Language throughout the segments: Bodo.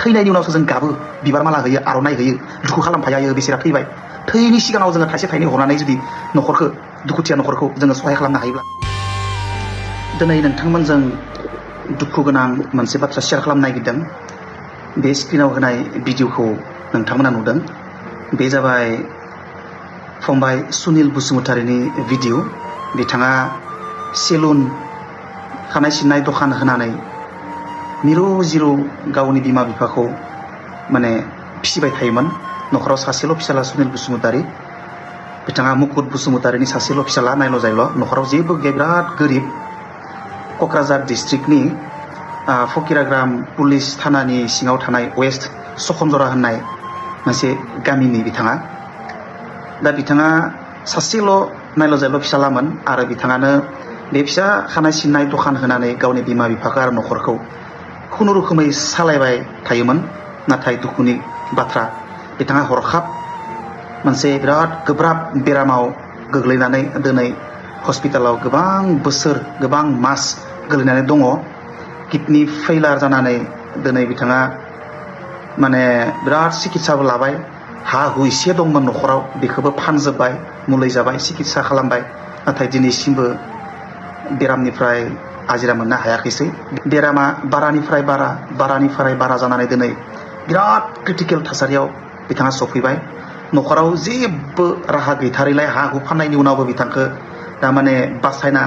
थैनायनि उनावसो जों गाबो बिबार माला होयो आर'नाइ होयो दुखु खालामफायो बिसोरा थैबाय थैनि सिगाङाव जोङो थाइसे थाइनै हरनानै जुदि न'खरखौ दुखुथिया न'खरखौ जोङो सहाय खालामनो हायोब्ला दिनै नोंथांमोनजों दुखु गोनां मोनसे बाथ्रा शेयार खालामनो नागिरदों बे स्क्रिनाव होनाय भिडिअखौ नोंथांमोना नुदों बे जाबाय फंबाय सुनिल बसुमतारीनि भिडिअ बिथाङा सेलुन खानाय सिननाय दखान होनानै मिरु जिरु गावनि बिमा बिफाखौ माने फिसिबाय थायोमोन न'खराव सासेल' फिसाला सुनिल बसुमतारी बिथाङा मुकुट बसुमतारीनि सासेल' फिसाला नायल' जायल' न'खराव जेबो गैया बिराद गोरिब क'क्राझार डिस्ट्रिक्टनि फकिराग्राम पुलिस थानानि सिङाव थानाय वेस्ट सखनजरा होननाय मोनसे गामिनि बिथाङा दा बिथाङा सासेल' नायल' जायल' फिसालामोन आरो बिथाङानो बे फिसा खानाय सिननाय दखान होनानै गावनि बिमा बिफाखौ आरो न'खरखौ खुनुरुखुमै सालायबाय थायोमोन नाथाय दुखुनि बाथ्रा बिथाङा हरखाब मोनसे बिराद गोब्राब बेरामाव गोग्लैनानै दिनै हस्पिटालाव गोबां बोसोर गोबां मास गोलैनानै दङ किडनि फेइलार जानानै दिनै बिथाङा माने बिराद सिकित्साबो लाबाय हा हु एसे दंमोन न'खराव बेखौबो फानजोब्बाय मुलि जाबाय सिकित्सा खालामबाय नाथाय दिनैसिमबो बेरामनिफ्राय आजिरा मोननो हायाखैसै बेरामा बारानिफ्राय बारा जानानै दिनै बिराद क्रिटिकेल थासारियाव बिथाङा सफैबाय न'खराव जेबो राहा गैथारैलाय हा हु फाननायनि उनावबो बिथांखौ दामाने बासायना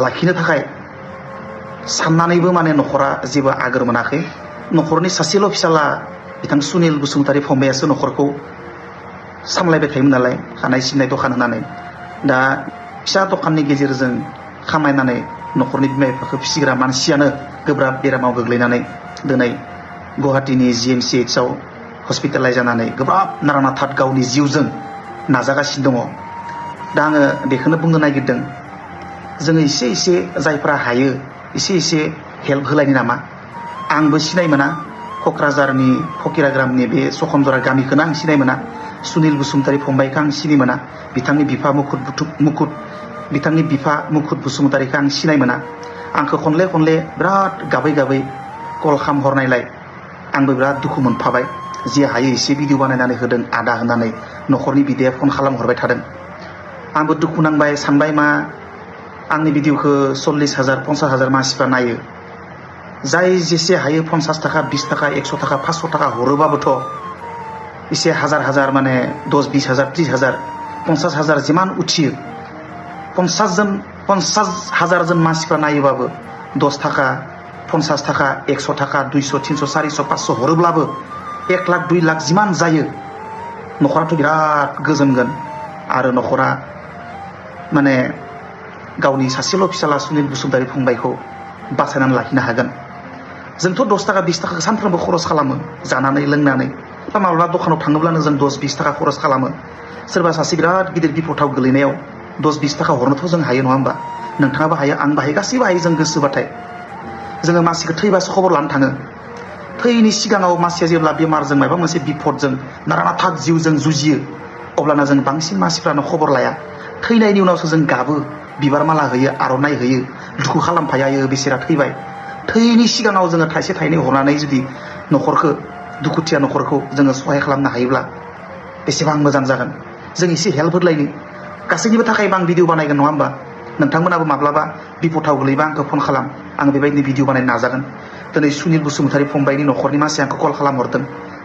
लाखिनो थाखाय साननानैबो माने न'खरा जेबो आगोर मोनाखै न'खरनि सासेल' फिसाला बिथां सुनिल बसुमतारी फंबायासो न'खरखौ सामलायबाय थायोमोन नालाय खानाय सिननाय दखान होनानै दा फिसा दखाननि गेजेरजों खामायनानै न'खरनि बिमा बिफाखौ फिसिग्रा मानसियानो गोब्राब बेरामाव गोग्लैनानै दिनै गुवाहाटीनि GMCHआव हस्पिटालाइज जानानै गोब्राब नारानाथात गावनि जिउजों नाजागासिनो दङ दा आङो बेखौनो बुंनो नागिरदों जोङो एसे जायफ्रा हायो एसे हेल्प होलायनि नामा आंबो सिनाय मोना क'क्राझारनि फकिराग्रामनि बे सखनजरा गामिखौनो आं सिनाय मोना सुनिल बसुमतारी फंबायखौ आं सिनाय मोना बिथांनि बिफा मुकुट बसुमतारीखौ आं सिनाय मोना आंखौ खनले बिराद गाबै कल खालामहरनायलाय आंबो बिराद दुखु मोनफाबाय जे हायो एसे भिडिअ बानायनानै होदों आदा होननानै न'खरनि बिदाया फन खालामहरबाय थादों आंबो दुखु नांबाय सानबाय मा आंनि भिडिअखौ 40,000 50,000 मानसिफ्रा नायो जाय जेसे हायो 50 थाखा 20 थाखा 100 थाखा 500 थाखा हरोबाबोथ' एसे हाजार माने 10-20,000 30,000 50,000 जिमान उथियो 50,000 जन मानसिफ्रा नायोबाबो 10 थाखा 50 थाखा 100 थाखा 200 300 400 500 हरोब्लाबो 1 लाख 2 लाख जिमान जायो न'खराथ' बिराद गोजोनगोन आरो न'खरा माने गावनि सासेल' फिसाला सुनिल बसुमतारी फंबायखौ बासायनानै लाखिनो हागोन जोंथ' 10 थाखा 20 थाखा सानफ्रोमबो खरस खालामो जानानै लोंनानै बा माब्लाबा दखानाव थाङोब्लानो जों 10-20 थाखा खरस खालामो सोरबा सासे बिराद गिदिर बिपदाव गोलैनायाव 10-20 थाखा हरनोथ' जों हायो नङा होमबा नोंथाङाबो हायो आंबो हायो गासैबो हायो जों गोसोबाथाय जोङो मानसिखौ थैबासो खबर लानो थाङो थैनि सिगाङाव मानसिया जेब्ला बेमारजों माबा मोनसे बिपदजों नारानाथात जिउजों जुजियो अब्लाना जों बांसिन मानसिफ्रानो खबर लाया थैनायनि उनावसो जों गाबो बिबार माला होयो आर'नाइ होयो दुखु खालामफायो बिसोरा थैबाय थैनि सिगाङाव जोङो थाइसे थाइनै हरनानै जुदि न'खरखौ दुखुथिया न'खरखौ जोङो सहाय खालामनो हायोब्ला बेसेबां मोजां जागोन जों एसे हेल्प होलायनि गासैनिबो थाखायबो आं भिडिअ बानायगोन नङा होमबा नोंथांमोनाबो माब्लाबा बिपदाव गोलैबा आंखौ फन खालाम आं बेबायदिनो भिडिअ बानायनो नाजागोन दिनै सुनिल बसुमतारी फंबायनि न'खरनि मानसिया आंखौ कल खालामहरदों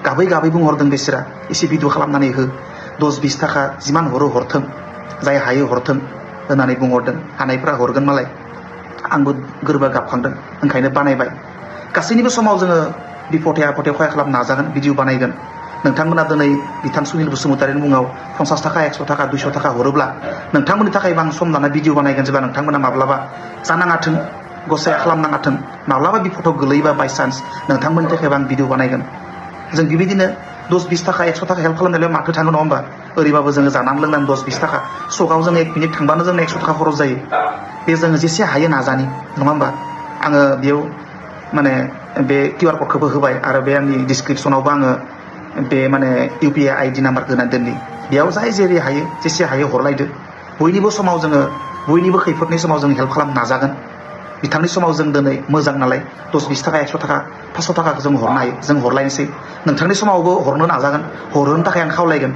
गाबै बुंहरदों बिसोरा एसे भिडिअ खालामनानै हो 10-20 थाखा जिमान हरो हरथों जाय हायो हरथों होननानै बुंहरदों हानायफ्रा हरगोन मालाय आंबो गोरबा गाबखांदों ओंखायनो बानायबाय गासैनिबो समाव जोङो बिपदे आफदे खहाय खालामनो नाजागोन भिडिअ बानायगोन नोंथांमोना दिनै बिथां सुनिल बसुमतारीनि मुङाव 50 थाखा 100 थाखा 200 थाखा हरोब्ला नोंथांमोननि थाखायबो आं सम लाना भिडिअ बानायगोन जेब्ला नोंथांमोना माब्लाबा जानाङाथों गसाया खालामनाङाथों माब्लाबा बिपदाव गोलैबा बायसान्स नोंथांमोननि थाखायबो आं भिडिअ बानायगोन जों बेबायदिनो 10-20 थाखा 100 थाखा हेल्प खालामनायाव माथो थाङो नङा होमबा ओरैबाबो जोङो जानानै लोंनानै 10-20 थाखा सकाव जों 1 मिनिट थांबानो जोंनो 100 थाखा खरस जायो बे जोङो जेसे हायो नाजानि नङा होमबा आङो बेयाव माने बे QR क'डखौबो होबाय आरो बे आंनि डिसक्रिपसनावबो आङो बे माने UPI ID नाम्बारखौ होनानै दोननि बेयाव जाय जेरै हायो जेसे हायो हरलायदो बयनिबो समाव जोङो बयनिबो खैफोदनि समाव जों हेल्प खालामनो नाजागोन बिथांनि समाव जों दिनै मोजां नालाय 10-20 थाखा 100 थाखा 500 थाखाखौ जों हरनो हायो जों हरलायनोसै नोंथांनि समावबो हरनो नाजागोन हरनो थाखाय आं खावलायगोन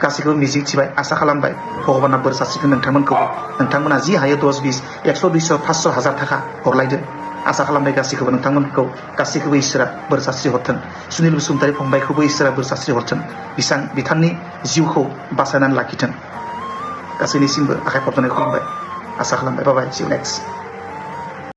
गासैखौबो मिजिं थिबाय आसा खालामबाय भगबाना बोर सारस्रिगोन नोंथांमोना जि हायो 10-20 100 200 500 1000 थाखा हरलायदो आसा खालामबाय गासैखौबो नोंथांमोनखौ गासैखौबो इसोरा बोर सारस्रि हरथों सुनिल बसुमतारी फंबायखौबो इसोरा बोर सारस्रि हरथों बिथांनि जिउखौ बासायनानै लाखिथों गासैनिसिमबो आखाइ खबजोनै खुलुमबाय आसा खालामबाय बाय बाय see you next